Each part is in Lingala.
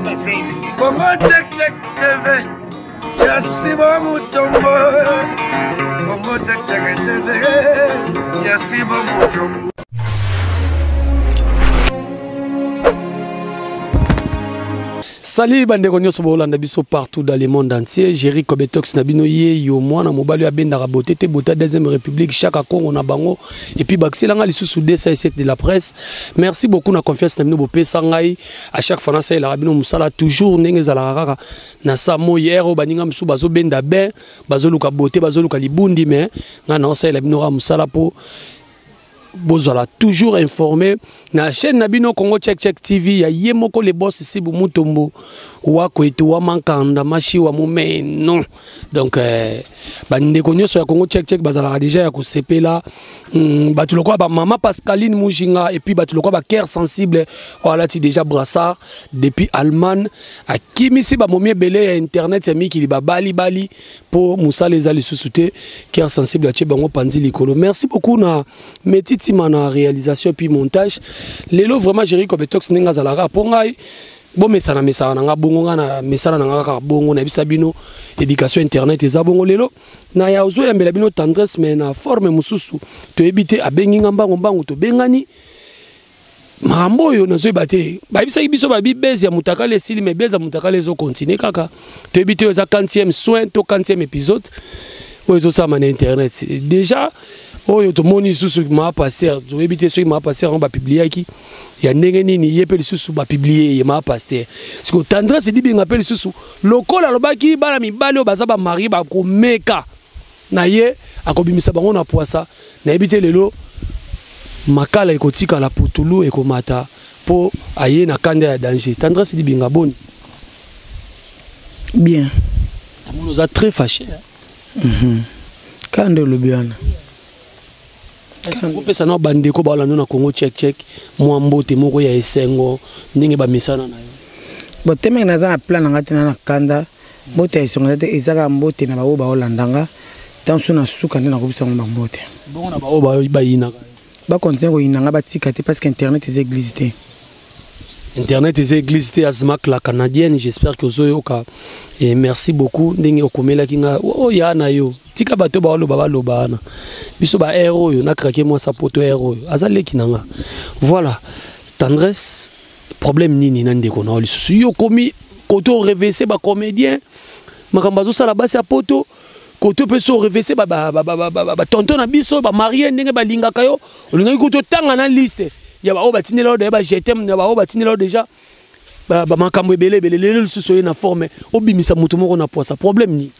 Congo Check Check TV ya Sibo Mutombo. Congo Check Check TV ya Sibo Mutombo. Salut bandeko nyonso bolanda biso partout dans le monde entier. Jerry Kobetox na bino ye yo mwana mobali abendaka beauté te bota deuxième république chaque Congo na bango et puis bakisela nga lisusu 207 de la presse. Merci beaucoup na confiance na bino bopesa ngai à chaque fois nasalelaka bino mosala toujours ndenge ezalaka kaka na sa moi ere oyo baninga mosusu bazobenda bain bazoluka beauté bazoluka libundi mais ngai naosalela bino kaka mosala mpo bozala toujours informé na chaîne na bino Congo Check Check TV ya ye moko le boss Sibu Mutombo wa kwetu wa mankanda mashi wa mumeno donc euh, bandeko nyonso ya Congo Check Check bazalaka déjà ya kosepela bato lokola ba mama Pascaline Mujinga et puis bato lokola ba cœur sensible oyo alati déjà brassard depuis Allemagne akimisi bamomi ebele ya internet ya mikili babali bali mpo mosala eza lisusu te cœur sensible atie bango panzi likolo. Merci beaucoup na Meti Tima na réalisation puis montage. Lelo vraiment Jerry Kobetox ndenge azalaka mpo ngai bomesana mesana na nga bongo nga na mesana na nga kaka bongo nayebisa bino éducation internet eza bongo. Lelo na ya ozoyambela bino tendresse mais na forme mosusu toyebi te, abengi nga mbango mbango tobengani makambo oyo nazoyeba te. Bayebisaki biso babi base ya mutakala esili, mais base ya mutakala ezokontinue kaka. Toyebi te oyo eza 40e soin to 40e épisode oyo ezosalama na internet déjà. Oyo tomoni lisusu maa pasteur, toyebi te soki maa pasteur yango bapubliaki ya ndenge nini, ye mpe lisusu bapublie ye maa pasteur. Siko tendresse dibinga mpe lisusu lokola alobaki bana mibali oyo baza bamarie bakomeka na ye akobimisa bango na pwasa. Nayebi te lelo makala ekotikala putulu ekomata mpo aye na kanda ya danger. Tendresse dibinga, boni? Bien. Namoni oza très fâché, hein? Kaka nde olobi wana. Kopesa na bandeko balanda na Congo Check Check mwa mbote moko ya esengo ndenge bamesana na yo. Bon, temeke naza na plan na nga te na na kanda. Mbote ya esengo eza te, eza kaka mbote na baoyo baolanda nga. Ntanso na suka nde nakobisa yango bambote. Bongo na baoyo bayinaka? Bakontinue koyina nga, batika te, parce que internet eza église te. Internet eza église te. Azmak la Canadienne, j'espère que ozoyoka et merci beaucoup ndenge okomelaki nga oya na yo. Tika bato baoloba baloba wana, biso ba air oyo na krake mwasa poto air oyo aza leki na nga. Voilà, tendresse, problème nini na ndeko na yo lisusu? Yo okomi kote orevese bacomédien makambo azosala basi ya poto, kote mpe so orevese batonton na biso bamarie ndenge balingaka yo. Olingaki kutu otanga na liste ya baoyo batindela yo deja ba je t'aime, ya baoyo batindela yo deja bamakambo ebele ebele. Lelo lisusu oye na forme obimisa moto moko na poisa, problème nini?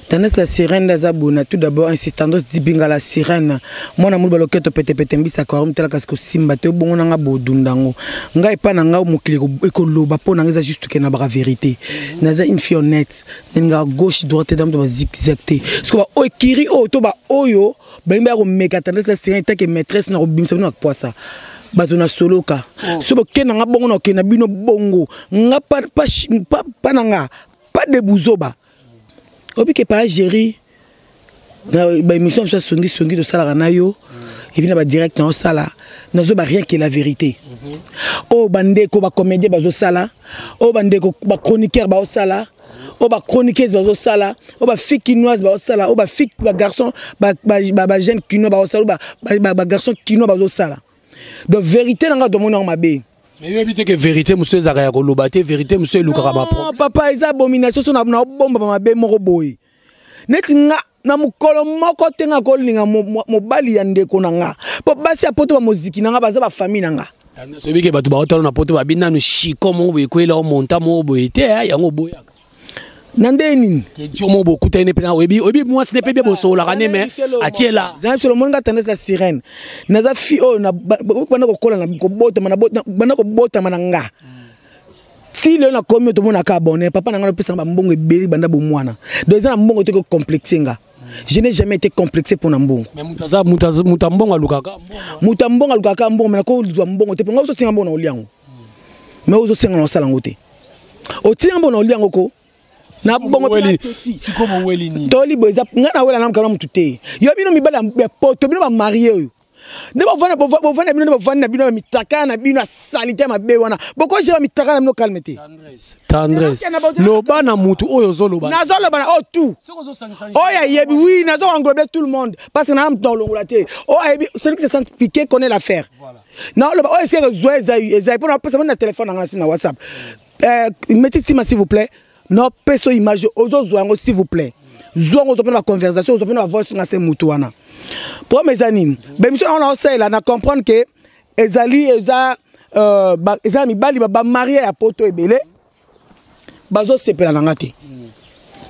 Tendance la sirène aza bona. Tout d'abord ainsi tendance dibinga la sirène, mwana mulu baloketo petepete mbisa karum tala kasi kosimba te bongo nanga bodunda yango ngai epa na ngai mokili ekoloba mpo na ngai eza juste ke na baka vérité. Naza une fille honnête, nalingaka gauche droite te, damoto bazigzag te. Siko baoyo ekiri oyo to baoyo balingi baya komeka tendance la sirène etake maîtresse na kobimisa bino na poisa bato na soloka. So bokende nga bongo na okende na bino bongo nga pa, pa, pa, pa na nga pas de buzoba. Obi ke pa géri na baémission biso songi songi tosalaka na yo et puis na badirect na osala, nazoba rien que la vérité. Oyo bandeko bacomédien bazosala, oyo bandeko bachroniqueur baosala, oyo bachroniqueuse bazosala, oyo bafille kinoise baosala, oyo bafille bagarçon bajeune kinois baosala, oyo bagarçon kinois bazosala. Donc vérité na nga tomoni yango mabe. Mais yoyebi te ke vérité mosusu ezalaka ya koloba te, vérité mosusu elukaka ba papa eza abomination. So na obomba mabe moko boye neti nga na mokolo moko te, nga kolinga mobali ya ndeko na nga, mpo basi ya poto bamoziki na nga baza bafamille na nga. Soyebi ke bato baotala na poto babi nanu chiko moko boye ekwela o monta moko boye te, yango oboyaka. Na nde nini? Jo moko bokutani ne mpe na oyebi oyebi mwasi ne mpe bie bosololaka ne me atiela. Zana biso lomoni nga tendance la sirène, naza fille oyo banda kokola na kobotama, banda kobotama na nga ti lelo nakomi oyo tomonaka bonheur. Papa na nga napesanga bambongo ebele banda bomwana, donc eza na mbongo te kocomplexe nga. Je n'ai jamais été complexé pour na mbongo. Mais moto aza moto ya mbongo alukaka. Moto ya mbongo alukaka mbongo, mais nakozwa mbongo te mpo nga ozotinga mbongo na olia yango, mais ozosenga na osala yango te. Otinga mbongo na olia yango ko na bongo toli boye. Eza nga nawela na mokana motu te. Yo bino mibali ya poto, bino bamarie oyo. Nde bovanda bovanda bino, nde bovandi na bino ya mitaka na bino ya salite mabe wana, bokogere mitaka na bino calme te. Tendresse, loba na mutu oyo ozoloba. Nazoloba na oyo tout oyo ayebi. Oui, nazo englober tout le monde parce que na mutu na olongola te. Oyo ayebi, celui qui se sent piqué connaît l'affaire. Naoloba oyo esika kozwa ezai mpo napesa na telefone na nga nasi na WhatsApp. Meti nsima, s'il vous plaît, napesa image ozozwa yango, s'il vous plaît. Zwa yango, ozwa mpe na baconversation, ozwa mpe na bavoice nga se mutu wana. Problème eza nini? Bémission nango naosalela na comprendre ke ezali eza eza na mibali bamarie ya poto ebele bazosepela na nga te.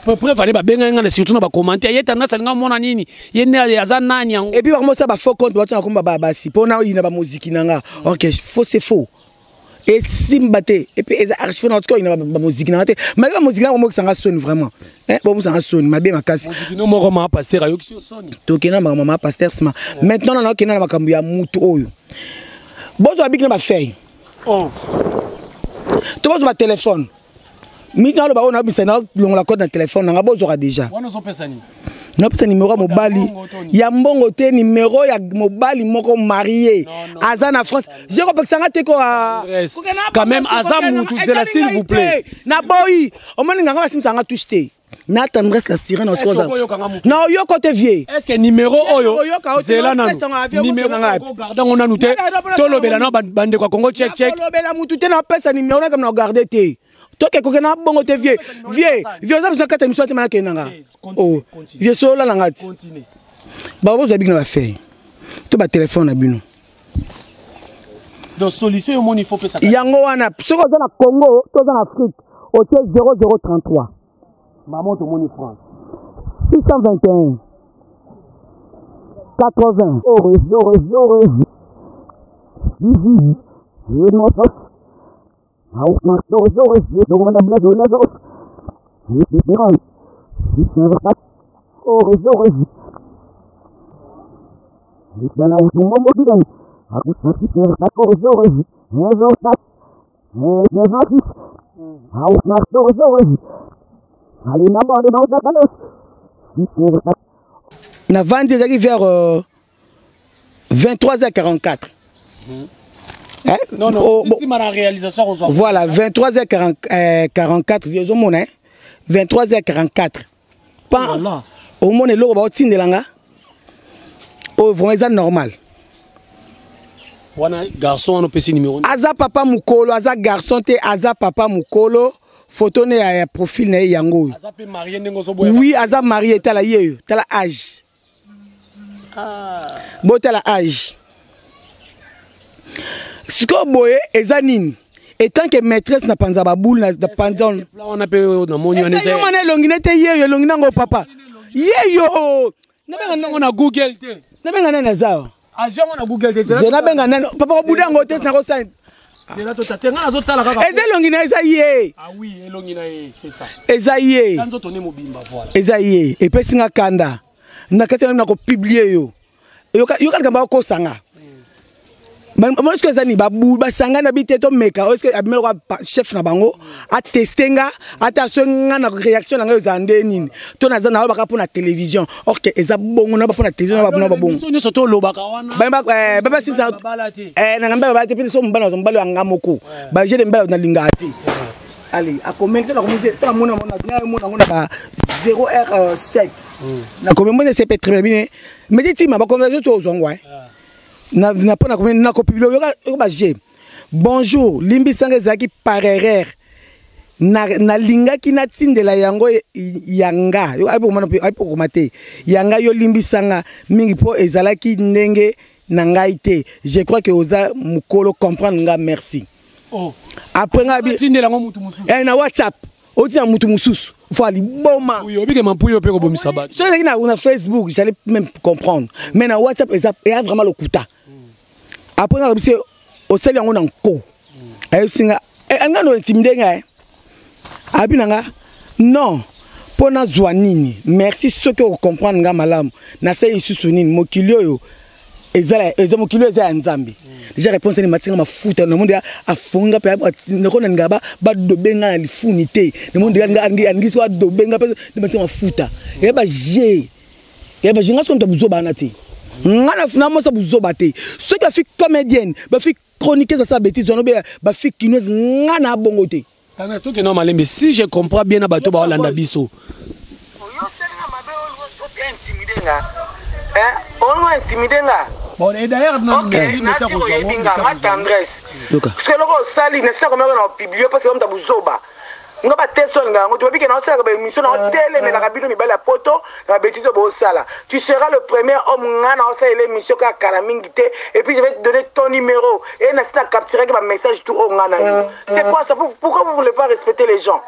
Preuve ane babengaki nga na surtout na bacommentaire, ye Tendresse alinga mona nini, ye nde aza nani yango. Et puis bakomosala bafaux compte, batina komba baya basi mpo na oyina bamoziki na nga. Ok, faux, c'est faux, esimba te. Et puis eza archive na otika oyina bamoziki na nga te, malgré bamoziki na bomokisanga soni vraiment, bomokisanga soni mabe makasi. Moziki no moko ma pasteur ayokisi yo soni. Tokenda na makambo ma pasteur nsima. Maintenant na okenda na makambo ya mutu oyo. Bozwa biki na bafeuille. Oh. To bozwa batelefone mingi, naloba oyo nabisa, nalongola code na telefone nanga, bozwaka déjà. Wana ozopesa nini? Napesa nimero ya mobali ya mbongo te, nimero ya mobali moko marié aza na France. Je kopekisanga te ko. Quand même aza mutu, zela, s'il vous plaît. Naboyi, omoni nganga basimisanga touche te na Tendresse la sirène. Na oyoko te, vie. Est ce que numéro oyo, zela nanu, numéro garde yango nanu te, tolobela na bandeko ya Congo Check Check. Tolobela mutu te, napesa numéro nakam na garde te. Toke koke na bongo te, vie, vie, vie, oza biso kata miso te, manakende nanga. Oh vie, so olala nga ti babozwa biki na bafeuille to batelefone na bino. Donc solution yo moni, il faut pesa yango wana. Soki oza na Congo to oza na Afrique, otie 0033. Mama, tomoni France. 621 80 0 0 18 9. Navandi, ezalaki vers 23h44. Hein? Non, non, oh, bon. La réalisation. Voilà, 23h44, ozomona, 23h44. Pa, omona eloko baotindela nga oyo, vraiment eza normal. Wana garçon wana opesi numéro? Aza papa mokolo, aza garçon te, aza papa mokolo. Photo ne ya profil na ye yango oyo. Aza mpe marié ndenge ozoboya? Oui, aza marié. Tala ye oyo, tala âge. Ah. Botala âge sikoyo boye eza nini? Etant que maîtresse na panza baboule na panza. Wana mpe namoni wana eza yo mana elongi nete ye oyo, elongi nango papa ye yo. Nabenga na Google te. Nabenga nani aza awa? Azwi yango na Google te. Ze nabenga nani? Papa, kobuda yango te, nakosala. Zela tota te, nga nazotala kaka. Eza elongi na, eza ye. Ah oui, elongi na ye, c'est ça. Eza ye. Eza nzoto ne mobimba, voilà. Eza ye, epesi nga kanda na kati na kopublier yo. Yoka likambo akosanga moni soki eza nini, basangani na bi te, tomeka oyo soki abimeli kwa chef na bango, ateste nga ata so nga na réaction na ngai ezala nde nini, to naza nayobaka mpo na télévision. Or ke eza bongo nayeba mpo na télévision na babongo. Biso nyonso tolobaka wana. Babasilisa na ngambe babala te mpe so mobali nazwa mobali ya nga moko baje de mibali nalingaka te. Allez, akomeli te, nakomi te, namona mona yango na ba 0 h 7, nakomi mona sepe très bien. Mais ti tima baconversation to ozwa ngo na mpo nakomi nakopublie. Yoka baje: "Bonjour, limbisanga, ezalaki par erreur, nalingaki natindela yango ya nga ayebokoma te ya ngai yo, limbisanga mingi mpo ezalaki ndenge na ngai te. Je crois que oza mokolo, comprendre nga, merci." Oh. Après nga tindela yango mutu mosusu. Eh, na WhatsApp otina mutu mosusu fo aliboma. Obike mampuyo mpe kobomisa bato. So ezalaki na Facebook, j'allais même comprendre, mais na WhatsApp eza eya vraiment lokuta. Après nga lobisi osali yango na nko, ayebisi nga anga no intimide nga, abi na nga non mpo nazwa nini. Merci soki okocomprendre nga malamu. Nasali lisusu nini? Mokili oyo eza mokili oyo eza ya Nzambe. Déjà réponse ni matinga mafuta na monde afonga mpe nako nalinga badobe nga na lifuni te, na monde alingi so adobe nga mpe matinga mafuta ya baje ya baje nga so moto abuzoba wana te. Nga na mosa buzoba te. Soki ba fille comédienne, ba fille chroniqueuse basala bêtise wana obe ba fille kinoise, nga na bongo te. Tandresse, tokende malembe. Si je comprends bien na bato baolanda biso. Oyoselinga mabe, olingi intimide nga, hein? Olingi intimide nga. Bon, et d'ailleurs, nasi oyebi nga, nga Tendresse, parce que eloko osali nasila komeka na opublie, parce que omuta buzoba. Nga bateste olinga yango te, babike na osalaka baémission na otelemelaka bino mibali ya poto na babêtise oyo bosala. Tu seras le premier homme nga na osalela émission kaka kala mingi te, et puis je vais te donner ton numéro et nasi na capturaki bamessage tout oyo nga na yo. C'est quoi ça? Pourquoi vous voulez pas respecter les gens?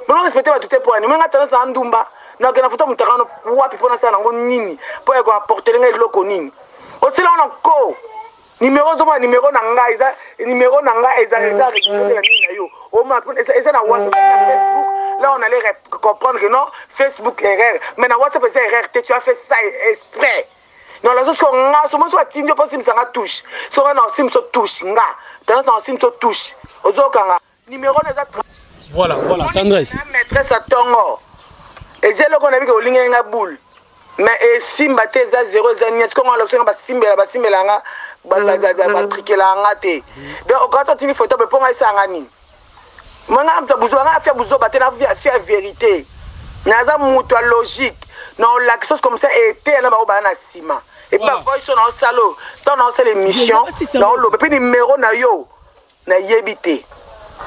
Bono respecter bato te. Po ani nga tendance na ndumba, nakende na foto mutaka wana wapi? Mpo nasala nango nini? Mpo ya koapporter ngai eloko nini? Osala wana ko numéro, ozomona numéro na ngai eza numéro na ngai, eza enregistré na nini na yo. Omona eza na WhatsApp, na Facebook. Là on allait comprendre que non, Facebook erreur, mais na WhatsApp eza erreur te. Tu as fait ça exprès. Non, lazo so nga so moso atindi yo mpo osimbisa nga touche. So nga na osimbiso touche, nga tendance na osimbiso touche, ozokanga numéro na eza. Voilà, Tendresse. Maîtresse ya ntongo, eza eloko nayebi ke olingaki nga boule, mais esimba te, eza zéro, eza niet. Kongo aloso nga basimbela, basimbela nga, batrikela nga te. Donc okata otindi photo mpe mpo nga esanga nini? Mo nga na moto ya buzoba, nga na fia buzoba te, na fia vérité. Naza moto ya logique na olakisa comme ça eteya na bango baya na nsima. Et puis bavoice oyo naosala oyo, ntango naosala émission naoloba mpe numéro na yo nayebi te,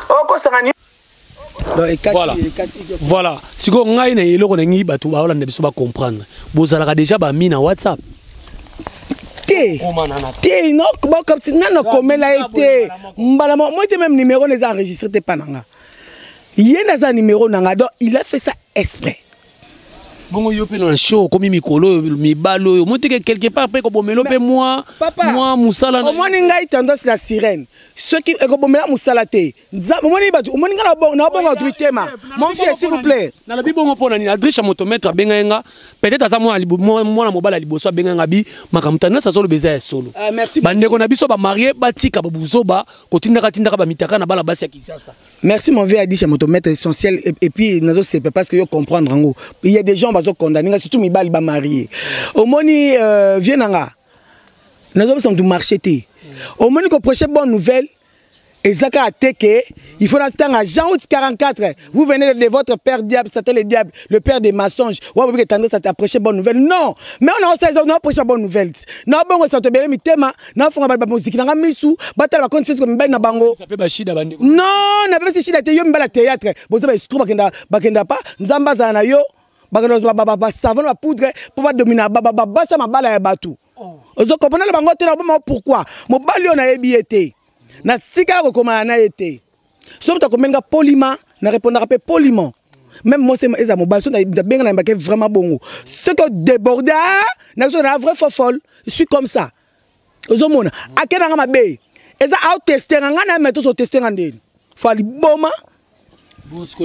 okosanga. Voilà, sikoyo ngai na eloko nangi bato baolanda biso bacomprendre, bozalaka déjà bami na WhatsApp? Te te, nga nakomela ye te mbala moi te. Même numéro na eza enregistré te mpa na nga, ye naza numéro na nga. Donc il a fait ça exprès. Bongo yo mpe na show okomi mikolo oyo, mibali oyo moi teke quelque part mpe kobomela mpe mwa mosala. Omoni ngai Tendance la sirène, soki ekobomela mosala te, omoni bato, omoni ngai nabonga bato mitema. Mon vieux, s'il vous plaît. Nalobi bongo mpo na nini? Adriche motomètre abengai nga, peut-être aza mwana mobali ya liboso abengai nga bi makambo Tendance azoloba eza ya solo. Ah, merci. Bandeko na biso bamarie batika babuzoba kotindaka tindaka bamitaka na bana basi ya Kinshasa. Merci mon vieux Adisha motomètre essentiel. Et puis nazo sepe parce que yo comprendre yango. Il y a des gens bazo condamner, surtout mibali ba marié. Omoni vieux nanga, nazo bisa mutu marché te. Omoni ko prêcher bonne nouvelle ezaka ateke, il faut attendre Jean 8 44: vous venez de votre père diable, Satan le diable, le père des mensonges. Ouais, que tendance à prêcher bonne nouvelle, non, mais on a aussi, on a prêché bonne nouvelle non. Bongo sa tobele mitema na funga ba musique na misu, batala ba conscience ko mibali na bango. Ça peut bashida bandeko. Non, na pesi shida te. Yo mibala théâtre, bozo ba escroc, bakenda, bakenda pa nzamba za na yo, bakenda ba ba savon, ba poudre po ba dominer ba ba basa mabala ya batu. Ozo comprendre bango te na boma. Pourquoi mobali oyo nayebi ye te, natikala kokomana na ye te? So moto akomenga poliment, na répondaka mpe poliment. Même moi eza mobali, so nabenga na yambake vraiment bongo. Soki odéborde na biso na vrai faux folle, je suis comme ça. Ozomona ake nanga mabe, eza aoteste nga, nga na ye me tozoteste nga ndeni fo aliboma.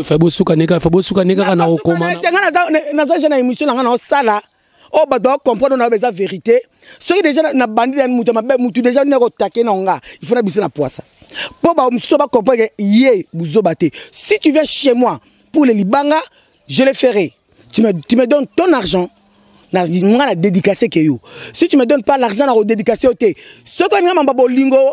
Fa bosuka neka, fa bosuka ne kaka na okoma. Te, nga naza jeune na émission na nga naosala oyo bato bacomprendre na eza vérité. Soki déjà na bandi na mutu mabe, mutu déjà ndenge otake na nga, il faut na biso na poisa mpo bamosusu bacomprendre ye buzoba te. Si tu viens chez moi pour le libanga, je le ferai. Tu me donnes ton argent, na nga na dédicace ke yo. Si tu me donnes pas l'argent, na kodédicace yo te. Soki olinga mamba bolingo,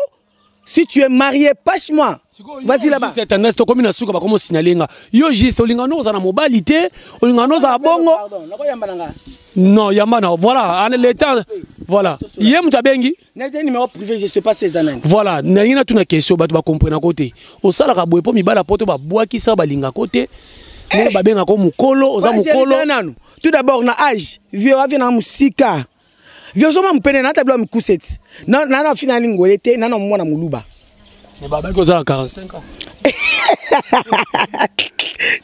si tu es marié, passe moi, vas-y là-bas. Juste Tendance, tokomi na suka, bakomi osignaler nga. Yo juste olinga no ozala na mobali te, olinga no ozala bongo. Pardon, nakoyamba na nga. Non, yamba na, voilà, l'état, voilà, ye moto abengi. Nete numéro privé, je sais pas si eza nani. Voilà, nalingi natuna question, bato bakomprenako te. Osalaka boye mpo mibali poto babwakisa, balingako te, ndenge babengako mokolo, oza mokolo. Nanu tout d'abord na âge, vieux avie na mosika, vieux ozoma mopene na tablo ya mikuse ti na na fina alingo ye te nana mwana moluba. Mais babaki ozala 45 ans.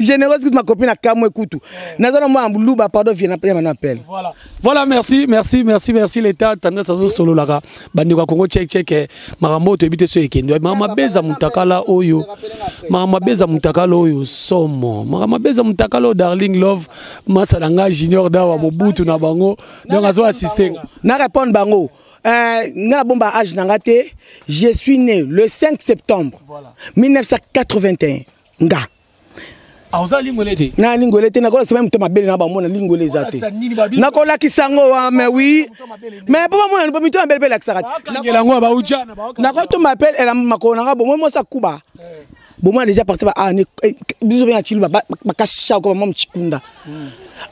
Généreuse kutu, ma copine akamwe kutu, naza na mwana moluba. Pardon vieux, na na appel. Voilà, merci, merci, merci, merci l'état. Tendance azosololaka bandeko ya Congo check check makambo oyo toyebi te so ekende. Makambo abeza mutakala oyo, makambo abeza mutakala oyo somo, makambo abeza mutakala oyo. Darling Love masala nga junior dawa mobutu na bango, donc azo assiste nga. Na répondre bango, nga na bomba âge na nga te. Je suis né le 5 septembre voilà. 1981 nga. Ah, oza lingwele te? Na lingwele te, nakolakisa meme moto mabele na bamona lingwele eza te. Nakolakisa yango wa, mais oui. Mais po bamona po mito mabele mpe elakisaka te. Yango baujana. Nakotomba mpe makolo na nga bomoi mwasi akuba. Bomona déjà parti ba ah biso mpe na Tshiluba bakasha ko mama Tshikunda.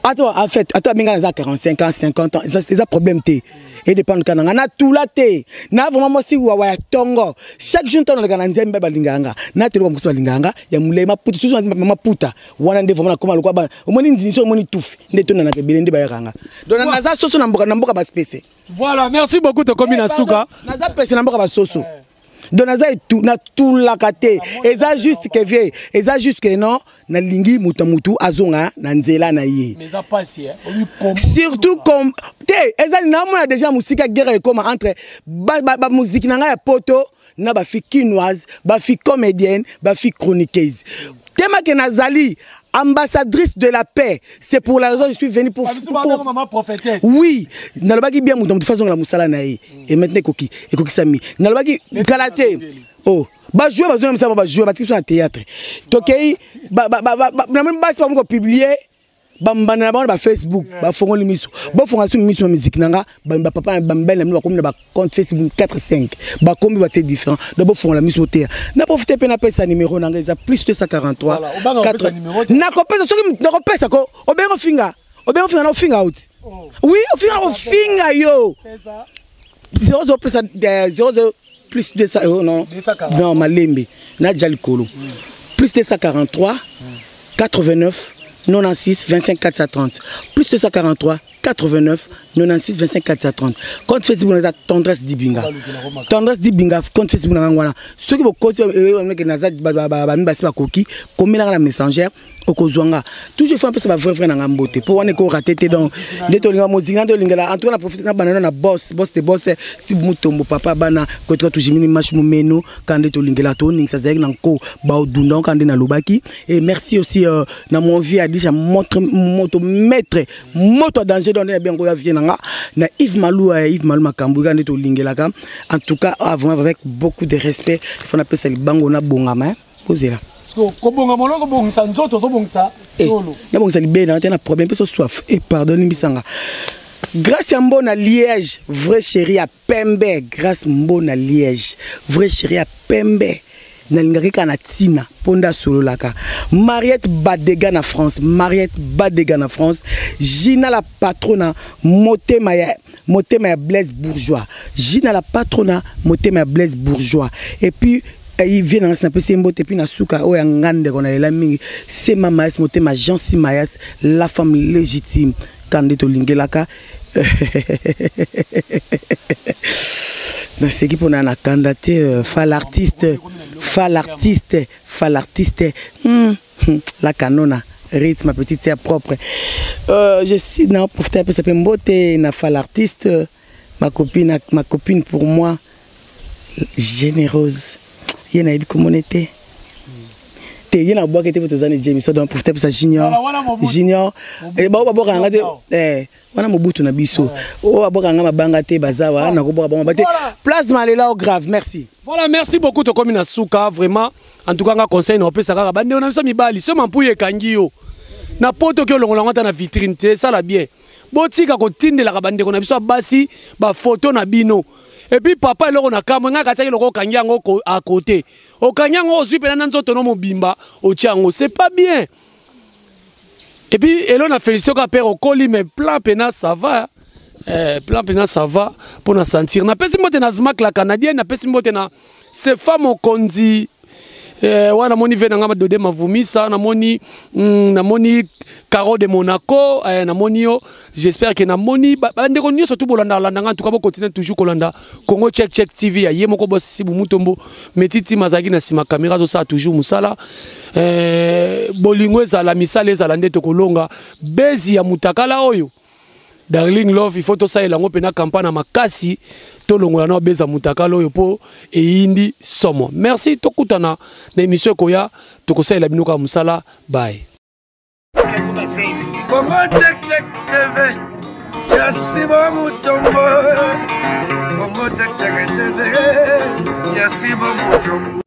Ato en fait, ato abenga naza 45 ans, 50 ans, eza problème te. Et dépendre kana nga na tula te. Na vraiment mwasi wawa ya tongo. Chaque jour ntango naleka na nzembe balingaka nga. Na teloko mosusu balingaka nga ya molai maputa, susu maputa. Wana nde vraiment nakoma lokola ba omoni nzinzi omoni tufi nde tonanaka ebele nde bayaka nga. Donc naza soso na mboka, na mboka ba spécie. Voilà, merci beaucoup tokomi na suka. Naza pese na mboka ba soso. Donc naza etu natulaka te. Eza juste que vieux, eza juste que non, nalingi moto mutu azonga na nzela na ye. Mais eza pasi hein. Surtout comme te eza namona déjà musika guerre ekoma entre ba ba, ba musique na nga ya poto na ba fille kinoise, ba fille comédienne, ba fille chroniqueuse. Tema ke nazali ambassadrice de la paix, c'est pour la raison que je suis venu pour, pour maman prophétesse. Oui, nalobaki bien mutu mutu façon la musala na ye. Et maintenant ekoki ekokisami. Nalobaki kala te. Oh, ba jouer ba zona ba jouer ba tiki na théâtre. Tokei ba ba ba na même basi ba ko publier bambanda na bango na ba Facebook, ba fongoli miso. Bo fonga su miso na musique nanga, ba ba papa ba mbela na bakomi na ba compte Facebook 4 5. Ba kombi ba te différent. Donc bo fongola miso te. Na profiter pe na pesa numéro nanga eza plus 243. Voilà, obanga kopesa numéro te. Na kopesa soki na kopesa ko obengo finga. Obengo finga na finga out. Oui, ofinga ofinga yo. Pesa 00 plus 00 plus 200 oh non. 243. Non, malembe. Na djalikolo. Plus 243 89 96 25 430. Plus 243 89 96 25 430. Compte Facebook naza Tendresse Dibinga. Tendresse Dibinga compte Facebook na ngwana. Soki bo compte naza ba ba ba basi bakoki komela na messenger okozwanga. Toujours faut apesa ba vrai vrai na ngambote. Po wana ko rater te donc nde tolinga mozinga nde tolingela en tout cas na profite na banana na boss boss de boss si mutombo papa bana kotoka tujimini mash mumeno kande tolingela to ningisa zaiki na nko ba odunda kande na lobaki. Et merci aussi na mon vie Adisha montre moto maître moto danger donc na bien ko ya vie nanga na Yves Malou Yves Malou makambu kande tolingelaka. En tout cas avant avec beaucoup de respect il faut na pesa libango na bongama hein. Kozela. Kobonga molo ozobongisa nzoto ozobongisa tolo. Nabongisa libele na te na problème mpe so soif. Eh pardon limbisanga. Grâce ya Mbona Liège, vrai chéri ya pembe. Grâce Mbona Liège, vrai chéri ya pembe. Nalingaki kaka na tina mpo nde asololaka. Mariette Badega na France, Mariette Badega na France, Gina la patrona motema ya motema ya Blaise Bourgeois. Gina la patrona motema ya Blaise Bourgeois. Et puis il vient dans la PC mbote puis na suka oya ngande kona lela mingi c'est mama es motema Jean Simayas la femme légitime kande to lingelaka na seki pona na kanda te fa l'artiste fa l'artiste fa l'artiste la canona rythme ma petite sœur propre je suis na profiter apesa pe mbote na fa l'artiste ma copine pour moi généreuse. Ye na yebi komona te. Te ye na bwake te po tozani James donc profiter pour sa junior. Junior et ba ba boka nga te eh wana mobutu na biso. O ba boka nga mabanga te bazawa na ko boka bango ba te. Place malela au grave merci. Voilà, merci beaucoup tokomi na suka vraiment. En tout cas nga conseil na opesa kaka bande na biso mibali so mampuye kangi yo. Na poto ki olongola ngata na vitrine te ça la bien. Botika kotindelaka bandeko na biso basi ba photo na bino. Et puis papa eloko na kamwe nga katiaki loko okangi yango à côté. Okangi yango ozwi pena na nzoto no mobimba otia yango, c'est pas bien. Et puis elo na félicité ka père okoli mais plan pena ça va. Plan pena ça va pour na sentir. Na pesi mbote na Zmak la canadienne, na pesi mbote na Sefa Mokonzi. Wana moni ve nanga dode mavumisa na moni, na moni Caro de Monaco, na moni yo, j'espère que na moni ba ndeko nyonso tout bolanda landa en tout cas bo continuer toujours kolanda Congo Check Check TV ya ye moko boss Sibu Mutombo metiti mazaki na sima caméra zo sa toujours musala bolingo ezala misala ezala nde tokolonga bezi ya mutakala oyo Darling Love, il faut to salela ngo pena campagne makasi to longola na beza mutakala oyo po eyindi somo. Merci tokutana na émission koya tokosalela bino ka musala bye. Congo Check Check TV ya Sibo Mutombo. Congo Check Check TV ya Sibo Mutombo.